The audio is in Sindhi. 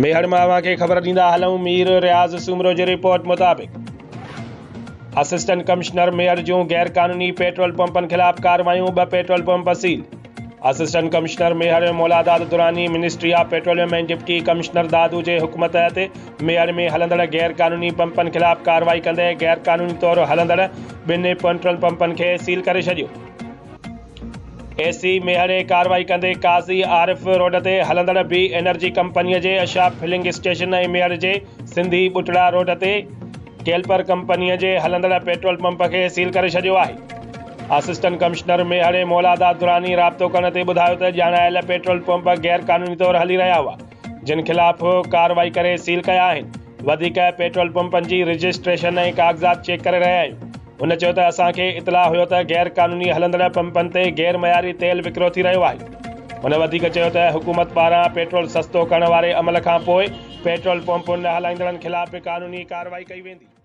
ميهڙ مان اوهان کي خبر ڏيندا هلون مير رياض سومرو جي رپورٽ مطابق اسسٽنٽ ڪمشنر ميهڙ جون غير قانوني پيٽرول پمپن خلاف ڪارروايون ٻه petrol pump seal assistant commissioner Mehar Moladad Durrani ministry of petroleum ۽ deputy commissioner Dadu جي حڪم تحت ميهڙ ۾ هلندڙ غير قانوني پمپن خلاف ڪارروائي ڪندي غير قانوني طور هلندڙ ٻن پيٽرول پمپن کي سيل ڪري ڇڏيو. اي سي ميهڙي ڪارروائي ڪندي قاضي عارف روڊ تي هلندڙ بي انرجي ڪمپنيء جي اشا فلنگ اسٽيشن ۽ ميهڙ جي سنڌي ٻٽڙا روڊ تي ڪيلپر ڪمپنيء جي هلندڙ پيٽرول پمپ کي سيل ڪري ڇڏيو آهي. اسسٽنٽ ڪمشنر ميهڙي مولاداد دراني رابطو ڪرڻ تي ٻڌايو ته ڄاڻايل پيٽرول پمپ غير قانوني طور هلي رهيا هئا جن خلاف ڪارروائي ڪري سيل ڪيا آهن وڌيڪ پيٽرول پمپن جي رجسٽريشن ۽ ڪاغذات چيڪ ڪري رهيا آهيون. هن چيو ته اسان کي اطلاع هيو ته غير قانوني هلندڙ پمپن تي غير معياري تيل وڪرو ٿي رهيو آهي. هن وڌيڪ چيو ته حڪومت پاران پيٽرول سستو ڪرڻ واري عمل کان پوء پيٽرول پمپون نه هلائيندڙن خلاف به قانوني ڪارروائي ڪئي ويندي.